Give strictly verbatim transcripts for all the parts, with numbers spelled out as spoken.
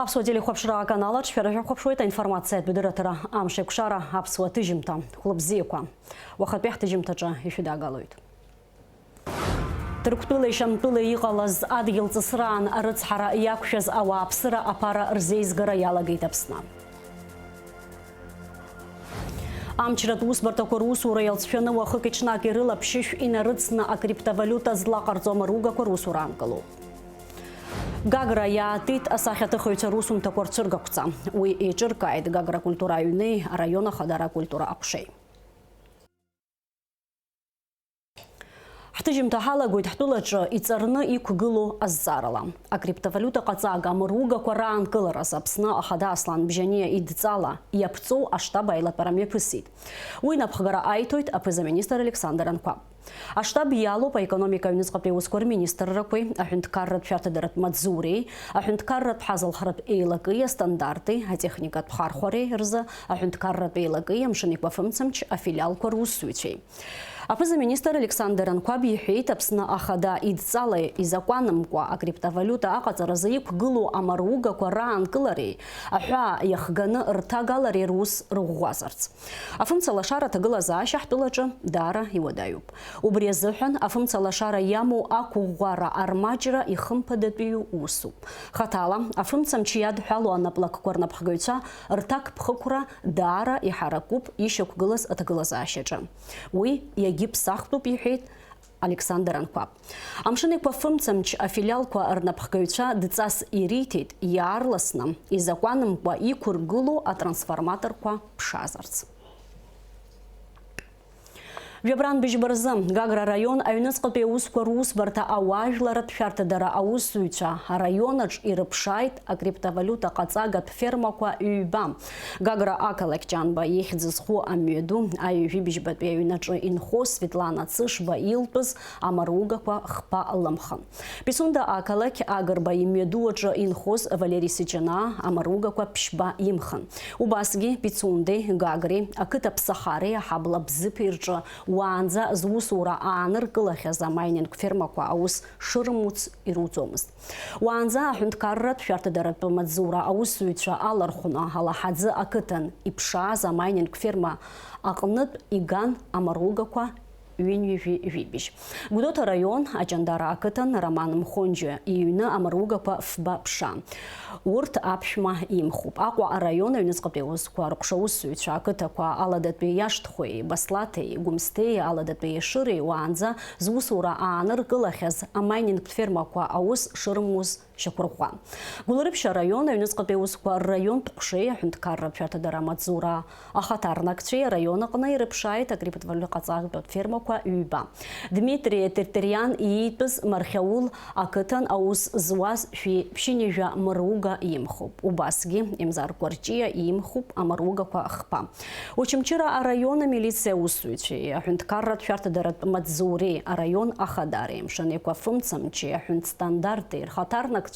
Аԥсуа телехәаԥшра аканал аҿы шәара шәахәаԥшуеит аинформациатә дырраҭара Амш еиқәшара аԥсуа ҭыжьымҭа. Хәлыбзиақәа. Уахатәи ҳҭыжьымҭаҿы ишәыдагалоит. Ҭырқәтәылеи Шьамтәылеи иҟалаз адгьыл ҵысраан арыцҳара иақәшәаз ауааԥсыра аԥара рзеизгара иалагеит Аԥсны. Амчратә усбарҭақәа русура иалҵшәаны уахыки-ҽнаки рыла ԥшьышә инарыцны акриптовалиута злаҟарҵо амаругақәа русура аанкылоуп. Гагра иаатит асахьаҭыхыҩцәа русумҭақәа рцәыргақәҵа. Уи еиҿыркааит Гагра акультура аҩни араион ахадара акультура аҟәшеи. Ҳҭыжьымҭа ҳалагоит ҳтәылаҿы иҵарны иқәгылоу азҵаарала. Акриптовалиута ҟаҵага амаругақәа раанкылараз Аԥсны Ахада Аслан Бжьаниа идҵала иаԥҵоу аштаб аилатәара мҩаԥысит. Уи напхгара аиҭоит аԥыза-министр Александр Анқәаб. Аштаб иалоуп аекономика аҩныҵҟатәи аусқәа рминистррақәеи аҳәынҭқарратә шәарҭадаратә маҵзуреи, аҳәынҭқарратә ҳазалхратә еилакеи астандарти, атехникатә хархәареи рзы аҳәынҭқарратә еилакеи амшын еиқәафымцамч афилиалқәа русзуҩцәеи. Аԥыза-министр Александр Анқәаб иҳәеит, Аԥсны Ахада идҵала изакәанымкәа акриптовалиута аҟаҵаразы иқәгылоу амаругақәа раанкылареи аҳәаа иахганы рҭагалареи рус рыӷәӷәазарц. Афымцалашара аҭагылазаашьа ҳтәылаҿы даара иуадаҩуп. Убри азыҳәан афымцалашара иамоу ақәыӷәӷәара армаҷра ихымԥадатәиу усуп. Хаҭала афымцамч иадҳәалоу анаплакқәа рнапхгаҩцәа рҭакԥхықәра даара иҳаракуп ишьақәгылаз аҭагылазаашьаҿы. Уи иагьыԥсахтәуп, иҳәеит Александр Анқәаб. Амшын еиқәафымцамч афилиалқәа рнапхгаҩцәа дҵас ириҭеит, иаарласны изакәанымкәа иқәыргылоу атрансформаторқәа ԥшаазарц. Жәабран быжьба рзы Гагра араион аҩныҵҟатәи аусқәа русбарҭа ауаажәларратә шәарҭадара аусзуҩцәа араион аҿы ирыԥшааит акриптовалиута ҟаҵагатә фермақәа ҩба. Гагра ақалақь Ҷанба ихьӡ зху амҩаду аҩажәи быжьбатәи аҩнаҿы инхо Светлана Цышба илтәыз амаругақәа хԥа лымхын. Пицунда ақалақь Агрба имҩаду аҿы инхоз Валери Сиҷанаа амаругақәа ԥшьба имхын. Убасгьы Пицундеи Гагреи ақыҭа ԥсахареи аҳабла Бзыԥи рҿы уаанӡа зусура ааныркылахьаз амайнинг фермақәа аус шырымуц ируӡомызт. Уаанӡа аҳәынҭқарратә шәарҭадаратә маҵзура аусзуҩцәа алархәны Алаҳаӡы ақыҭан иԥшааз амайнинг ферма аҟнытә иган амаругақәа ҩынҩажәи жәибжь. Гәдоуҭа араион Аҷандара ақыҭан Роман Мхонџьа иҩны амаругақәа фба ԥша. Урҭ аԥшәма имхуп. Аҟәа араион аҩныҵҟатәи аусқәа рыҟәша аусзуҩцәа ақыҭақәа Аладатәи Иашҭхәеи, Баслаҭеи, Гәымсҭеи, Аладатәи Ешыреи уаанӡа зусура ааныркылахьаз амайнинг фермақәа аус шырымуз шьақәырӷәӷәан. Гәылрыԥшь араион аҩныҵҟатәи аусқәа рраионтә ҟәшеи аҳәынҭқарратә шәарҭадара амаҵзура ахаҭарнакцәеи араион аҟны ирыԥшааит акриптовалиута ҟаҵагатә фермақәа ҩба. Дмитри Тертериан иитәыз Мархьаул ақыҭан аус зуаз шәи ԥшьынҩажәа мыруга имхуп. Убасгьы Емзар Кәарҷиа имхуп амаругақәа хԥа. Очамчыра араион амилициа аусзуҩцәеи аҳәынҭқарратә шәарҭадаратә маҵзуреи араион ахадареи амшын еиқәафымцамчи аҳәынҭстандарти рхаҭарнакцәа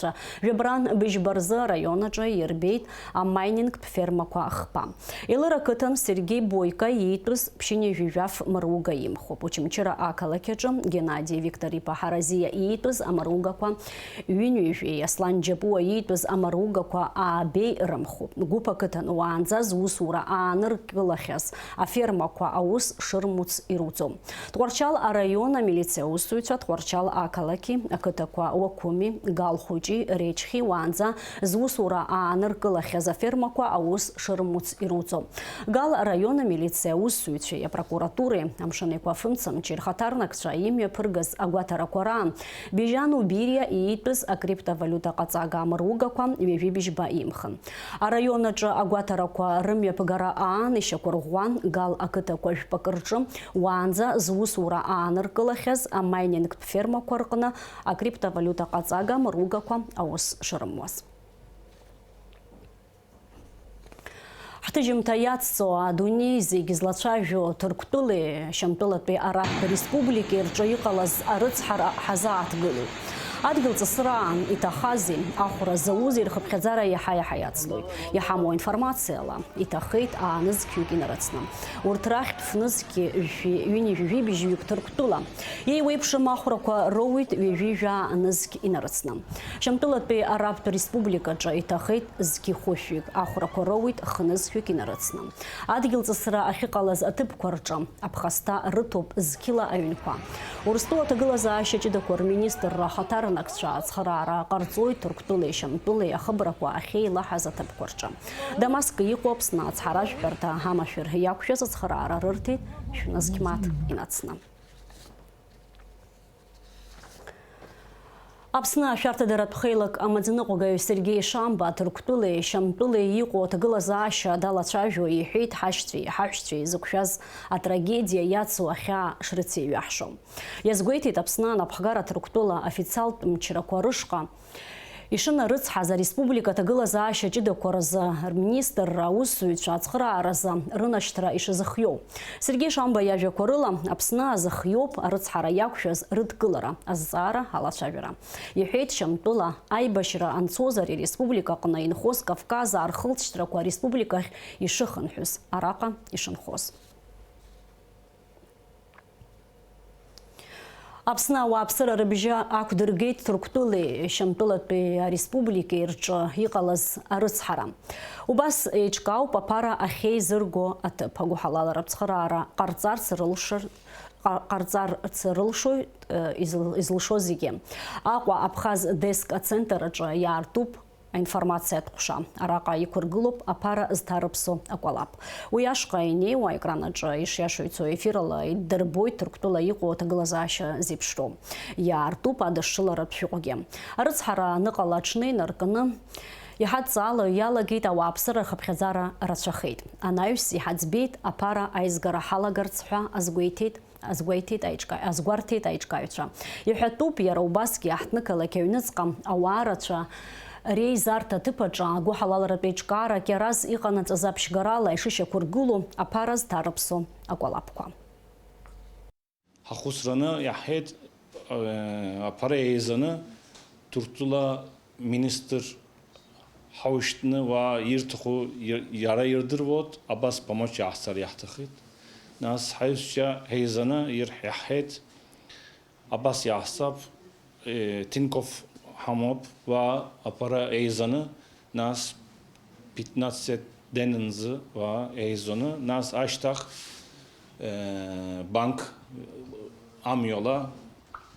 Жәабран быжьба рзы араион аҿы ирбеит амайнинг фермақәа хԥа. Елыр ақыҭан Сергеи Бойко иитәыз ԥшьынҩажәи жәаф мыруга имхуп. Очамчыра ақалақь аҿы Геннади Виктор-иԥа Ҳаразиа иитәыз амаругақәа ҩынҩажәи, Аслан Џьапуа иитәыз амаругақәа аабеи рымхуп. Гәыԥ ақыҭан уаанӡа зусура ааныркылахьаз афермақәа аус шырмуц ируӡом. Тҟәарчал араион амилициа аусзуҩцәа Тҟәарчал ақалақьи ақыҭақәа Уақәыми, Галхәыҷи Речхьи уаанӡа зусура ааныркылахьаз афермақәа аус шырмуц ируӡом. Гал араион амилициа аусзуҩцәеи апрокуратуреи амшын еиқәафымцамчи рхаҭарнакцәа имҩаԥыргаз агәаҭарақәа раан Бежьану Бириа иитәыз акриптовалиута ҟаҵага амаругақәа ҩажәи быжьба имхын. Араион аҿы агәаҭарақәа рымҩаԥгара аан ишьақәырӷәӷәан Гал ақыҭақәа жәпакы рҿы уаанӡа зусура ааныркылахьаз амайнинг фермақәа рҟны акриптовалиута ҟаҵага амаругақәа аус шырымуаз. Ҳҭыжьымҭа иацҵо адунеи зегь злацәажәо Ҭырқәтәылеи Шьамтәылатәи Араԥ Республикеи рҿы иҟалаз арыцҳара ҳазааҭгылоит. Адгьыл ҵысраан иҭахази, ахәра заузи рхыԥхьаӡара иаҳа-иаҳа иацлоит. Иҳамоу аинформациала, иҭахеит аа-нызқьҩык инарыцны. Урҭ рахьтә фнызқьи жәи-, ҩынҩажәи жәибжьҩык Ҭырқәтәыла. Еиуеиԥшым ахәрақәа роуит ҩажәи жәаа нызқь инарыцны. Шьамтәылатәи Арабтә Республикаҿы иҭахеит зқьи хәышәҩык, ахәрақәа роуит хнызқьҩык инарыцны. Адгьыл ҵысра ахьыҟалаз аҭыԥқәа рҿы аԥхасҭа рыҭоуп зқьыла аҩнқәа. Урыстәыла аҭагылазаашьа ҷыдақәа рминистрра ахаҭарнакцәа ацхыраара ҟарҵоит Ҭырқәтәылеи Шьамтәылеи ахыбрақәа ахьеилаҳаз аҭыԥқәа рҿы. Дамаск иҟоу Аԥсны ацҳаражәҳәарҭа амашәыр иақәшәаз ацхыраара рырҭеит шәнызқь мааҭ инацны. Аԥсны ашәарҭадаратә хеилак амаӡаныҟәгаҩ Сергеи Шамба Ҭырқәтәылеи Шьамтәылеи иҟоу аҭагылазаашьа далацәажәо иҳәеит, ҳашьцәеи ҳаҳәшьцәеи зықәшәаз атрагедиа иацу ахьаа шрыцеиҩаҳшо. Иазгәеиҭеит Аԥсны анапхгара Ҭырқәтәыла официалтә мчрақәа рышҟа ишынарыцҳаз, ареспублика аҭагылазаашьа ҷыдақәа рзы рминистрра аусзуҩцәа ацхырааразы рынашьҭра ишазыхиоу. Сергеи Шамба иажәақәа рыла, Аԥсны азыхиоуп арыцҳара иақәшәаз рыдкылара, азҵаара, алацәажәара, иҳәеит Шьамтәыла аибашьра анцозар, иреспублика аҟны инхоз Кавказ аархылҵшьҭрақәа ареспубликахь ишыхынҳәыз, араҟа ишынхоз. Аԥсны ауааԥсыра рыбжьы ақәдыргеит Ҭырқәтәылеи Шьамтәылатәи ареспубликеи рҿы иҟалаз арыцҳара. Убас еиҿкаауп аԥара ахьеизырго аҭыԥ, агәыҳалалратә цхыраара ҟарҵарц рылшар-, ҟа-, ҟарҵарц рылшоит, э, изыл-, изылшо зегьы. Аҟәа Абхаз деск ацентр аҿы иаартуп аинформациатә ҟәша. Араҟа иқәыргылоуп аԥара зҭарыԥсо акәалаԥ. Уи ашҟа инеиуа, аекран аҿы ишиашоу ицо, ефирала иддырбоит Ҭырқәтәыла иҟоу аҭагылазаашьа зеиԥшроу. Иаартуп адышшыларатә шәҟәгьы. Арыцҳара аныҟала аҽны инаркны, иҳадҵаало иалагеит ауааԥсыра рхыԥхьаӡара рацәахеит. Анаҩс иҳаӡбеит аԥара аизгара ҳалагарц ҳәа азгәеиҭеит. Азгәеиҭеит аиҿка-, азгәарҭеит аиҿкааҩцәа. Иҳәатәуп, иара убасгьы аҳҭнықалақь аҩныҵҟа ауаа рацәа реизарҭа аҭыԥ аҿы агәыҳалалратә еиҿкаара кьараз иҟанаҵаз аԥшьгарала ишышьақәыргылоу аԥара зҭарыԥсо акәалаԥқәа. Ҳахәыцраны иаҳҳәеит, э, аԥара еизаны Ҭырқәтәыла министр ҳаушьҭны уа ирҭаху иа-, иара ирдыруоит, абас помочь иаҳцар иаҳҭахит. Нас ҳаҩсшьа ҳеизаны ирҳ-, иаҳҳәеит, абас иаҳцап, э, Тинькофф ҳамоуп, уа аԥара еизаны, нас пятнадцать денынӡа уа еизаны, нас ашьҭах, э, банк амҩала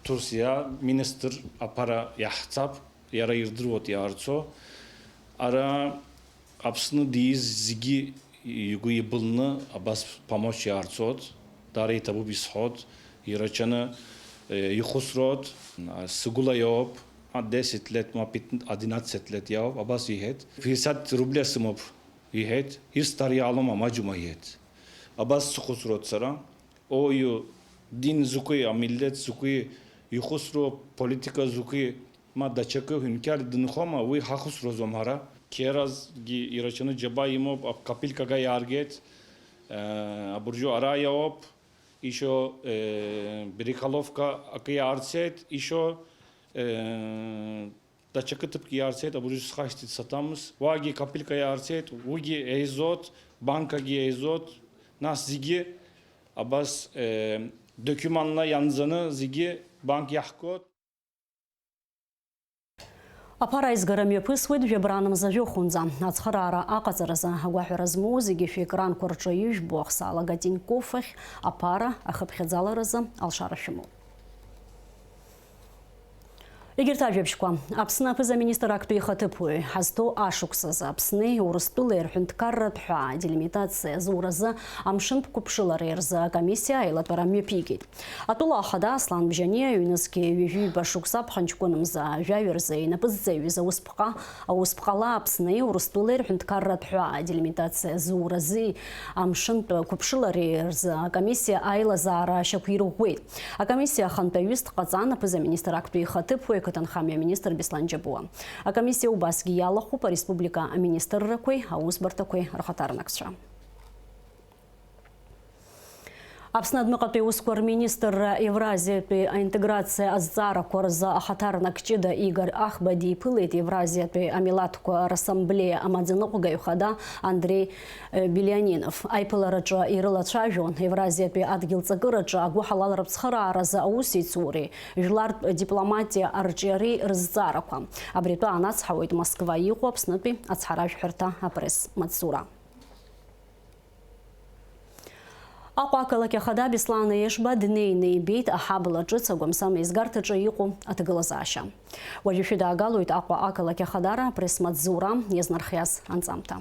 Ҭурсиа министр аԥара иаҳцап. Иара ирдыруеит иаарцо. Ара Аԥсны дииз зегьы игәы ибылны абас помочь иаарцоит. Дара иҭабуп исҳәоит, ирацәаны, э, ихәыцроит. Сыгәыла иоуп, а, десять лет, ма пятнадцать, одиннадцать лет иоуп, абас иҳәеит. Пятьдесят рубль сымоуп, иҳәеит. Исҭар иалоума, маҷума, иҳәеит. Абас схәыцроит сара. Оиу, дин закәи, амиллеҭ закәи, ихәыцроу политика закәи, ма даҽакы ҳәынқьар дынхома, уи ҳахәыцроуп ҳара. Қьеразгьы ирацәаны џьабаа имоуп, ак-, капелькага иааргеит, э, абыржәы ара иауп, ишо, э, Брикаловка акы иаарцеит, ишо, э, Даҽакы ҭыԥк иаарцеит, абыржәы схашҭит саҭамыз. Уаагьы капелька иаарцеит, уигьы еизот, банкагьы еизот. Нас зегьы абас, э, документла ианӡаны зегьы банк иаҳгот. Аԥара аизгара мҩаԥысуеит жәабран мза жәохәынӡа. Ацхыраара аҟаҵаразы агәаҳәара змоу зегьы шәекранқәа рҿы ижәбо ахсаалага Тинькофф ахь аԥара ахыԥхьаӡаларазы алшара шәымоуп. Егьырҭ ажәабжьқәа. Аԥсны аԥыза-министр актәи ихаҭыԥуаҩ ҳазҭоу ашықәсазы Аԥсни Урыстәылеи рҳәынҭқарратә ҳәаа делимитациа зуразы амшынтә қәыԥшылареи рзы акомиссиа аилатәара мҩаԥигеит. Атәыла ахада Аслан Бжьаниа ҩнызқьи ҩажәи ҩба шықәса ԥхынҷкәын мза жәаҩа рзы инапы зҵаҩыз аусԥҟа, аусԥҟала Аԥсни Урыстәылеи рҳәынҭқарратә ҳәаа делимитациа зуразы амшынтә қәыԥшылареи рзы акомиссиа аилазаара шьақәирӷәӷәеит. Акомиссиа ахантәаҩыс дҟаҵан аԥыза-министр актәи ихаҭыԥуаҩ, ақыҭанхамҩа аминистр Беслан Џьабуа. Акомиссиа убасгьы иалахәуп ареспублика аминистррақәеи аусбарҭақәеи рхаҭарнакцәа. Аԥсны адәныҟатәи аусқәа рминистрра Евразиатәи аинтеграциа азҵаарақәа рзы ахаҭарнак ҷыда Игор Ахба диԥылеит Евразиатәи амилаҭқәа рассамблеиа амаӡаныҟәгаҩ хада Андреи Белианинов. Аиԥылараҿы ирылацәажәон Евразиатәи адгьыл ҵакыраҿы агәыҳалалратә цхырааразы аусеицуреи жәлартә дипломатиа арҿиареи рызҵаарақәа. Абри атәы аанацҳауеит Москва иҟоу Аԥснытәи ацҳаражәҳәарҭа апресс-маҵзура. Аҟәа ақалақь ахада Беслан Ешба днеины ибеит аҳабла ҿыц агәамсам еизгарҭаҿы иҟоу аҭагылазаашьа. Уажәы шәыдаагалоит Аҟәа ақалақь ахадара апресс-маҵзура иазнархиаз анҵамҭа.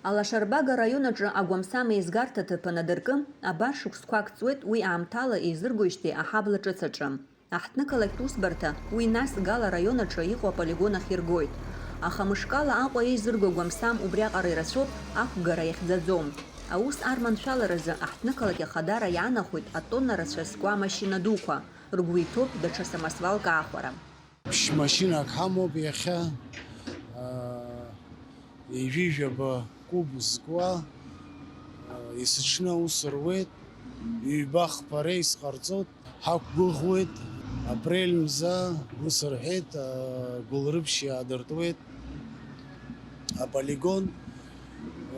Алашарбага араион аҿы агәамсам еизгарҭа ҭыԥ анадыркы, абар шықәсқәак ҵуеит уи аамҭала еизыргоижьҭеи аҳабла ҿыц аҿы. Аҳҭнықалақьтә усбарҭа уи нас Гала араион аҿы иҟоу аполигон ахь иргоит. Аха мышкала Аҟәа еизырго агәамсам убриаҟара ирацәоуп, ақәгара иахьӡаӡом. Аус арманшәаларазы аҳҭнықалақь ахадара иаанахәеит атонна рацәа зкуа амашьына дуқәа, ргәы иҭоуп даҽа самосвалк аахәара. Ԥшь машьынак ҳамоуп иахьа, аа, ҩажәи жәаба куб зкуа, аа, есыҽны аус руеит, ҩба-хԥа реис ҟарҵоит. Ҳақәгәыӷуеит, апрель мза ус рҳәеит, аа, Гәылрыԥшь иаадыртуеит аполигон,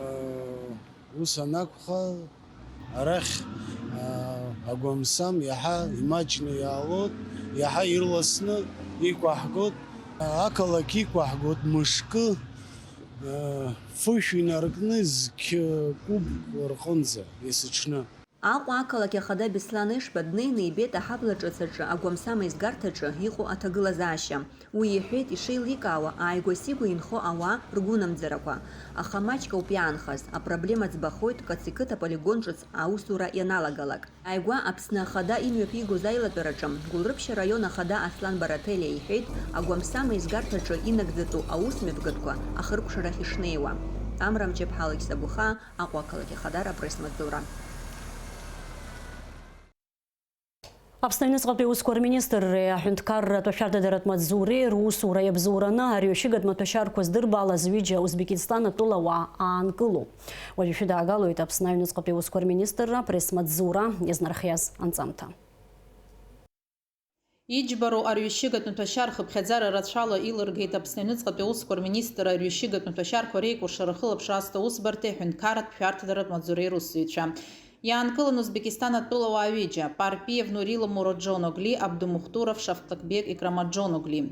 аа, ус анакәха, арахь, аа, агәамсам иаҳа имаҷны иаалоит, иаҳа ирласны иқәаҳгоит. Ақалақь иқәаҳгоит мышкы, аа, фышә инаркны зқь куб рҟынӡа есыҽны. Аҟәа ақалақь ахада Беслан Ешба днеины ибеит аҳабла ҿыц аҿы агәамсам еизгарҭаҿы иҟоу аҭагылазаашьа. Уи иҳәеит ишеиликаауа ааигәа-сигәа инхо ауаа ргәынамӡарақәа. Аха маҷк ауп иаанхаз, апроблема ӡбахоит Кациқыҭ аполигон ҿыц аусура ианалагалак. Ааигәа Аԥсны ахада имҩаԥигоз аилатәараҿы Гәылрыԥшь араион ахада Аслан Бараҭелиа иҳәеит, агәамсам еизгарҭаҿы инагӡатәу аусмҩаԥгатәқәа ахыркәшарахь ишнеиуа. Амра Мҷаԥҳа, Алықьса Гәыхаа, Аҟәа ақалақь ахадара апресс-маҵзура. Аԥсны аҩныҵҟатәи аусқәа рминистрреи аҳәынҭқарратә ашәарҭадаратә маҵзуреи русура иабзоураны арҩашьыгатә маҭәашьарқәа здырбалаз ҩыџьа Узбекистан атәылауаа аанкылоуп. Уажәы шәыдаагалоит Аԥсны аҩныҵҟатәи аусқәа рминистрра апресс-маҵзура иазнархиаз анҵамҭа. Иџьбароу арҩашьыгатә маҭәашьар хыԥхьаӡара рацәала илыргеит Аԥсны аҩныҵҟатәи аусқәа рминистр арҩашьыгатә маҭәашьарқәа реикәыршара ахылаԥшра азҭо усбарҭеи аҳәынҭқарратә шәарҭадаратә маҵзуреи русзуҩцәа. Иаанкылан Узбекистан атәылауаа ҩыџьа, Парпиев Нурила Муроджоноглии Абдумухтуров Шафтакбек Икрамаджоноглии.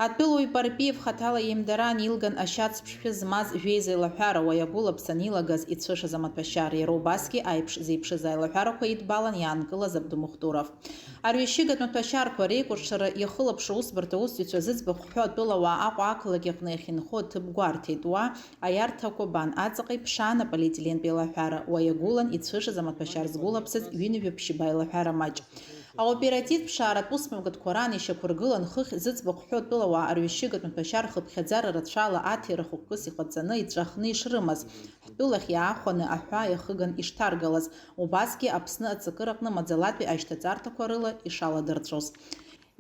Атәылауаҩ Парпиев хаҭала еимдараан илган ашьац ԥшшәы змаз жәеиза илаҳәара, уи агәылаԥсан илагаз ицәышыз амаҭәашьар, иара убасгьы аиԥш зеиԥшыз аилаҳәарақәа идбалан иаанкылаз Абдумухтуров. Арҩашьыгатә маҭәашьарқәа реикәыршара иахылаԥшуа усбарҭа аусзуҩцәа зыӡбахә ҳәо атәылауаа Аҟәа ақалақь аҟны иахьынхо аҭыԥ гәарҭеит. Уа аиарҭақәа бан аҵаҟа иԥшаан аполиетилентә еилаҳәара, уа иагәылан ицәышыз амаҭәашьар згәылаԥсаз ҩынҩажәи ԥшьба еилаҳәара маҷ. Аоперативтә ԥшааратә усмҩаԥгатәқәа раан ишьақәыргылан хыхь зыӡбахә ҳәо атәылауаа арҩашьыгатә маҭәашьар хыԥхьаӡара рацәала аҭира хықәкыс иҟаҵаны иҵәахны ишрымаз, ҳтәылахь иаахәаны аҳәаа иахыган ишҭаргалаз, убасгьы Аԥсны аҵакыраҟны маӡалатәи ашьҭаҵарҭақәа рыла ишаладырҵәоз.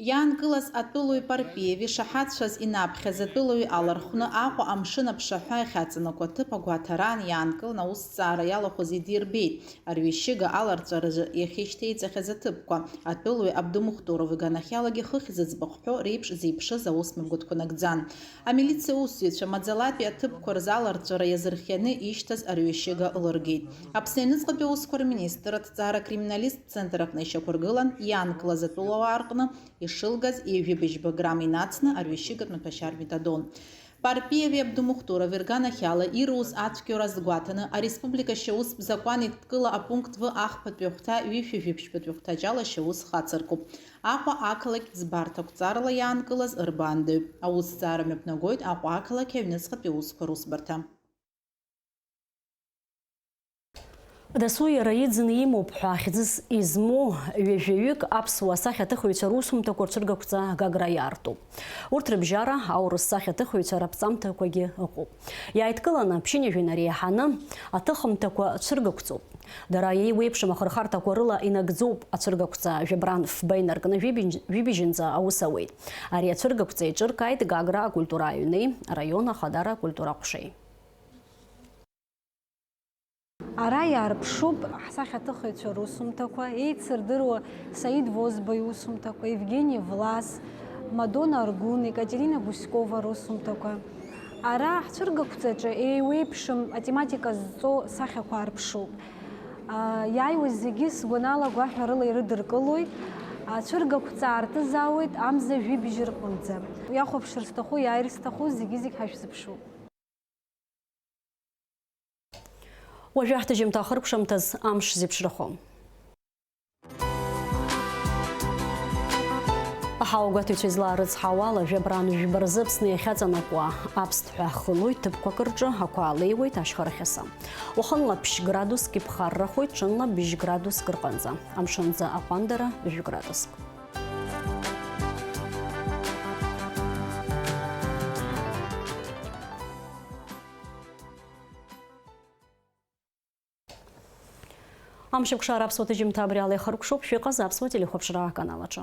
Иаанкылаз атәылауаҩ Парпиев ишаҳаҭцәаз инаԥхьаз атәылауаҩ алархәны Аҟәа амшын аԥшаҳәа иахьаҵанакуа аҭыԥ агәаҭараан иаанкылан аусҭҵаара иалахәыз идирбеит. Арҩашьыга аларҵәаразы иахьышьҭеиҵахьаз аҭыԥқәа, атәылауаҩ Абдумухтуров иганахьалагьы хыхь зыӡбахә ҳәо реиԥш зеиԥшыз аусмҩаԥгатәқәа нагӡан. Амилициа усзуҩцәа маӡалатәи аҭыԥқәа рзы аларҵәара иазырхианы ишьҭаз арҩашьыга лыргеит. Аԥсны аҩныҵҟатәи аусқәа рминистр аҭҵаара-криминалисттә центр аҟны ишьақәыргылан иаанкылаз атәылауаа рҟны ишылгаз ҩажәи быжьба грамм инацны арҩашьыгатә маҭәашьар метадон. Парпиеви Абдумухтурови рганахьала ируз ацәгьоура азгәаҭаны, ареспублика ашьаустә закәан еидкыла апункт В ахԥатәи ахәҭа ҩышәи жәиԥшьбатәи ахәҭаҷ ала ашьаус хацыркуп. Аҟәа ақалақь ӡбарҭа ақәҵарала иаанкылаз рбаандаҩуп. Аусҭҵаара мҩаԥнагоит Аҟәа ақалақь аҩныҵҟатәи аусқәа русбарҭа. Дасу иара иӡын имоуп ҳәа хьӡыс измоу ҩажәаҩык аԥсуа сахьаҭыхыҩцәа русумҭақәа рцәыргақәҵа Гагра иаартуп. Урҭ рыбжьара аурыс сахьаҭыхыҩцәа раԥҵамҭақәагьы ыҟоуп. Иааидкыланы ԥшьынҩажәи нареиҳаны аҭыхымҭақәа цәыргақәҵоуп. Дара еиуеиԥшым ахырхарҭақәа рыла инагӡоуп ацәыргақәҵа жәабран фба инаркны жәибжь-, жәибжьынӡа аус ауеит. Ари ацәыргақәҵа еиҿыркааит Гагра акультура аҩни араион ахадара акультура аҟәшеи. Ара иаарԥшуп ҳсахьаҭыхыҩцәа русумҭақәа, еицырдыруа Саид Возба иусумҭақәа, Евгений Влас, Мадона Аргун, Екатерина Гуськова русумҭақәа. Ара ҳцәыргақәҵаҿы еиуеиԥшым атематика зҵо сахьақәа аарԥшуп. Иааиуаз зегьы сгәанала гәаҳәарыла ирыдыркылоит. Ацәыргақәҵа аартызаауеит амза жәибжь рҟынӡа. Иахәаԥшыр сҭаху, иааир сҭаху, зегьы-зегь ҳашәзыԥшуп. Уажәы ҳҭыжьымҭа ахыркәшамҭаз амш зеиԥшрахо. Аҳауагәаҭаҩцәа излаарыцҳауала, жәабран жәба рзы Аԥсны иахьаҵанакуа аԥсҭҳәа хылоит, ҭыԥқәак рҿы ақәа леиуеит, ашьхарахьаса. Уахынла ԥшь градуск иԥхаррахоит, ҽынла быжь градуск рҟынӡа. Амшынӡы аҟәандара жәа градуск. Амшаԥшара аԥсуа ҭыжьымҭа абри ала ихыркәшоуп, шәыҟаз аԥсуа телехәаԥшра аканал аҿы.